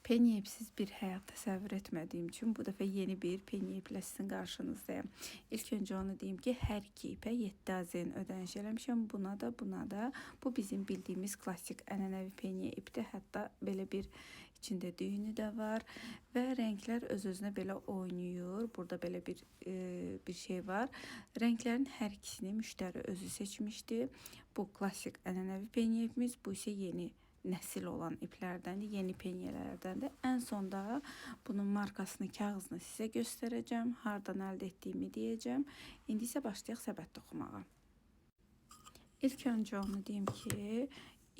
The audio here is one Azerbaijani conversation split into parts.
Penye ipsiz bir həyat təsəvvür etmədiyim üçün bu dəfə yeni bir penye iplə sizin qarşınızdayım. İlk öncə onu deyim ki, hər iki ipə 7 AZN ödəniş eləmişəm. Buna da, buna da. Bu bizim bildiyimiz klassik ənənəvi penye ipdir. Hətta belə bir içində düyünü də var və rənglər öz-özünə belə oynayır. Burada belə bir şey var. Rənglərin hər ikisini müştəri özü seçmişdi. Bu klassik ənənəvi penye ipimiz, bu isə yeni nəsil olan iplərdəndir, yeni penyələrdəndir. Ən sonda bunun markasını, kağızını sizə göstərəcəm, hardan əldə etdiyimi deyəcəm. İndi isə başlayaq səbət toxumağa. İlk öncə onu deyim ki,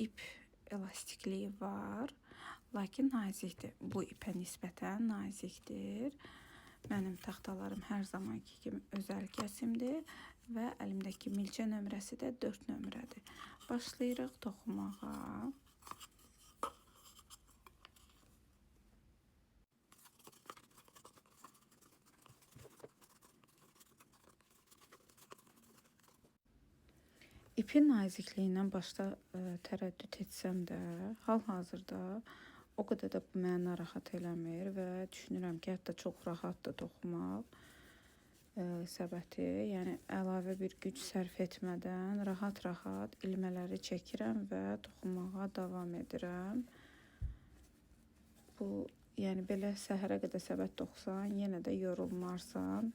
ip elastikliyi var, lakin nazikdir. Bu ipə nisbətən nazikdir. Mənim taxtalarım hər zamanki kimi özəl kəsimdir və əlimdəki milçə nömrəsi də 4 nömrədir. Başlayırıq toxumağa. İpin nazikliyindən başda tərəddüd etsəm də, hal-hazırda o qədər də bu məni narahat eləmir və düşünürəm ki, hətta çox rahatdır toxumaq səbəti. Yəni, əlavə bir güc sərf etmədən rahat-rahat ilmələri çəkirəm və toxumağa davam edirəm. Bu, yəni belə səhərə qədər səbət toxusan, yenə də yorulmarsan.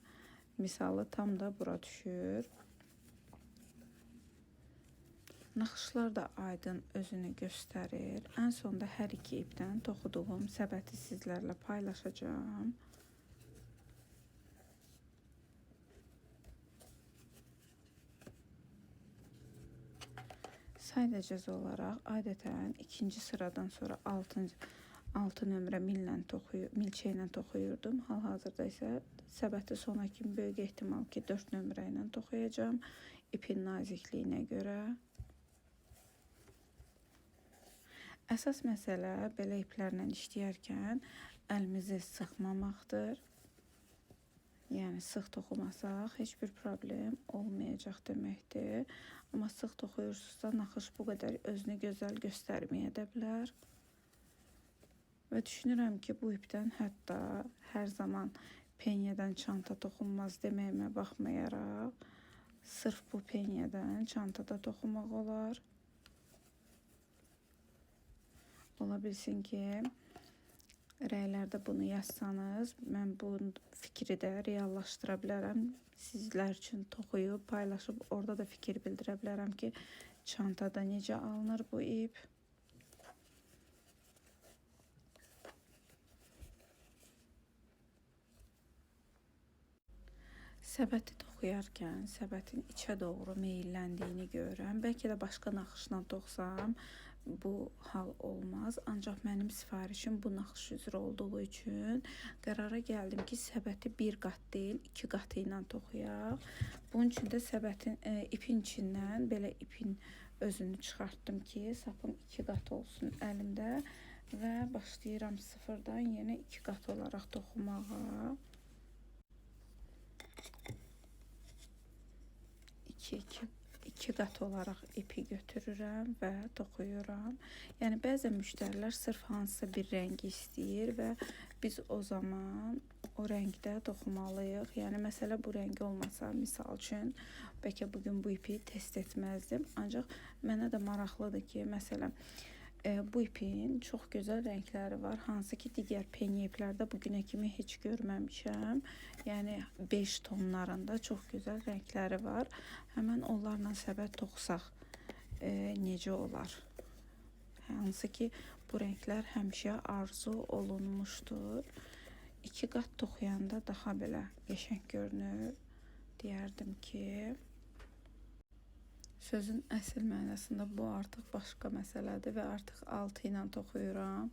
Misalı tam da bura düşür. Naxışlar da aydın özünü göstərir. Ən sonda hər iki ipdən toxuduğum səbəti sizlərlə paylaşacağam. Say dəcəz olaraq adətən ikinci sıradan sonra 6 nömrə milçə ilə toxuyurdum. Hal-hazırda isə səbəti sona kimi böyük ehtimal ki 4 nömrə ilə toxuyacağam ipin nazikliyinə görə. Əsas məsələ belə iplərlə işləyərkən əlimizi sıxmamaqdır. Yəni sıx toxumasaq heç bir problem olmayacaq deməkdir. Amma sıx toxuyursunuzsa naxış bu qədər özünü gözəl göstərməyə də bilər. Və düşünürəm ki, bu ipdən hətta hər zaman penyədən çanta toxunmaz deməyimə baxmayaraq, sırf bu penyədən çantada toxumaq olar. Ola bilsin ki, rəylərdə bunu yazsanız, mən bu fikri də reallaşdıra bilərəm. Sizlər üçün toxuyub, paylaşıb, orada da fikir bildirə bilərəm ki, çantada necə alınır bu ip. Səbəti toxuyarkən səbətin içə doğru meyilləndiyini görürəm. Bəlkə də başqa naxışla toxusam bu hal olmaz. Ancaq mənim sifarişim bu naxış üzrə olduğu üçün qərara gəldim ki, səbəti bir qat deyil, iki qatı ilə toxuyaq. Bunun üçün də səbətin ipin içindən belə ipin özünü çıxartdım ki, sapım iki qat olsun əlimdə və başlayıram sıfırdan yenə iki qat olaraq toxumağa. İki qat olaraq ipi götürürəm və toxuyuram. Yəni bəzən müştərilər sırf hansısa bir rəngi istəyir və biz o zaman o rəngdə toxumalıyıq. Yəni məsələ bu rəngi olmasa, misal üçün, bəlkə bugün bu ipi test etməzdim. Ancaq mənə də maraqlıdır ki, məsələn, bu ipin çox gözəl rəngləri var, hansı ki digər penye iplərdə bugünə kimi heç görməmişəm. Yəni 5 tonlarında çox gözəl rəngləri var. Həmən onlarla səbət toxusaq necə olar? Hansı ki bu rənglər həmişə arzu olunmuşdur. İki qat toxuyanda daha belə qəşəng görünür. Deyərdim ki, sözün əsl mənasında bu artıq başqa məsələdir və artıq 6 ilə toxuyuram.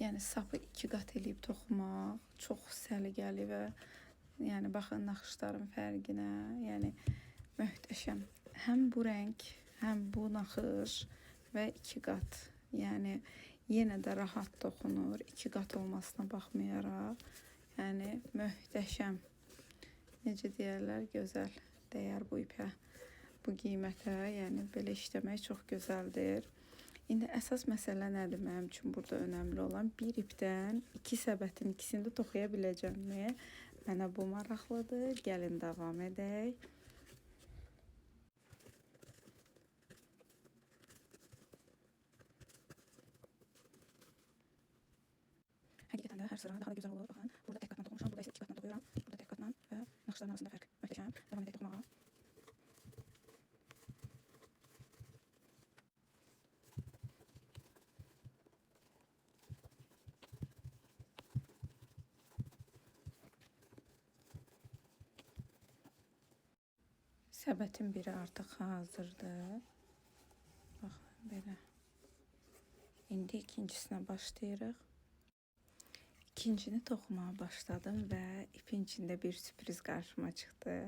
Yəni sapı iki qat eləyib toxumaq çox səliqəli və yəni baxın naxışların fərqinə, yəni möhtəşəm. Həm bu rəng, həm bu naxış və iki qat. Yəni yenə də rahat toxunur. İki qat olmasına baxmayaraq, yəni möhtəşəm. Necə deyərlər, gözəl dəyər bu ipə. Bu qiymətə, yəni belə işləmək çox gözəldir. İndi əsas məsələ nədir mənim üçün burada önəmli olan? Bir ipdən iki səbətin ikisini də toxuya biləcəmmi? Mənə bu maraqlıdır. Gəlin davam edək. Həqiqətən də hər sıra daha da gözəl olur. Baxın, burada tək qatla toxumuşam, burada isə iki qatla toxuyuram. Burada tək qatla və naxışların arasında fərq möhtəşəm. Davam edək toxumağa. Səbətin biri artıq hazırdır. Baxın belə. İndi ikincisinə başlayırıq. İkincini toxumağa başladım və ipin içində bir sürpriz qarşıma çıxdı.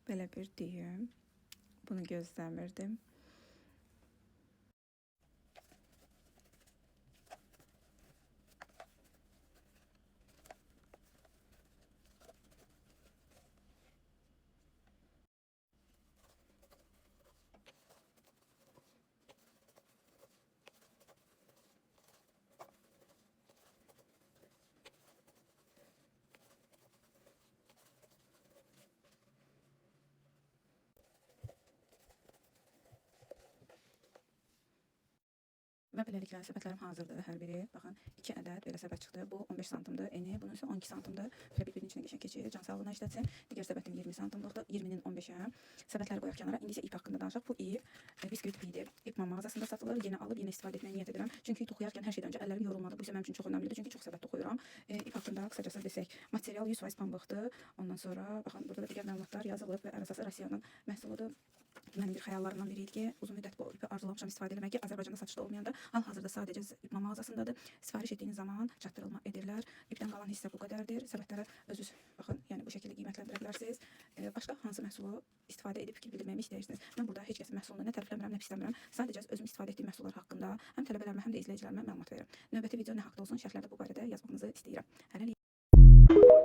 Belə bir düyüm. Bunu gözləmirdim. Və beləliklə səbətlərim hazırdır hər biri. Baxın, 2 ədəd belə səbət çıxdı. Bu 15 santimdir eni, bunun isə 12 santimdir. Belə bir-birinin içinə geçən keçir. Can sağlığına işlətsin. Digər səbətim 20 santimlikdir. 20-nin 15-ə. Səbətləri qoyaq kənara. İndi isə ip haqqında danışaq. Bu ip biskvit ipidir. İp mağazasında satılır. Yeni alıb yenə istifadə etməyə niyyət edirəm. Çünki toxuyarkən hər şeydən öncə əllərim yorulmadı. Bu isə mənim üçün çox önəmlidir. Çünki çox səbət toxuyuram. İp haqqında qısacası desək, material 100% pambıqdır. Ondan sonra baxın burada da digər məlumatlar yazılıb və ən əsası Rusiyanın məhsuludur. Mənim bir xəyallarımdan biri idi ki, uzun müddət bu ipi arzulamışam istifadə eləmək ki, Azərbaycanda satışda olmayanda hal-hazırda sadəcə ip mağazasındadır. Sifariş etdiyiniz zaman çatdırılma edirlər. İpdən qalan hissə bu qədərdir. Səbətlərə özünüz baxın, yəni bu şəkildə qiymətləndirə bilərsiniz. Başqa hansı məhsulu istifadə edib fikir bildirməyimi istəyirsiniz? Mən burada heç kəsin məhsulunu nə tərifləmirəm, nə pisləmirəm. Sadəcə özüm istifadə etdiyim məhsullar haqqında həm tələbələrimə, həm də izləyicilərimə məlumat verirəm. Növbəti video nə haqda olsun, şərhlərdə bu barədə yazmağınızı istəyirəm. Hələlik.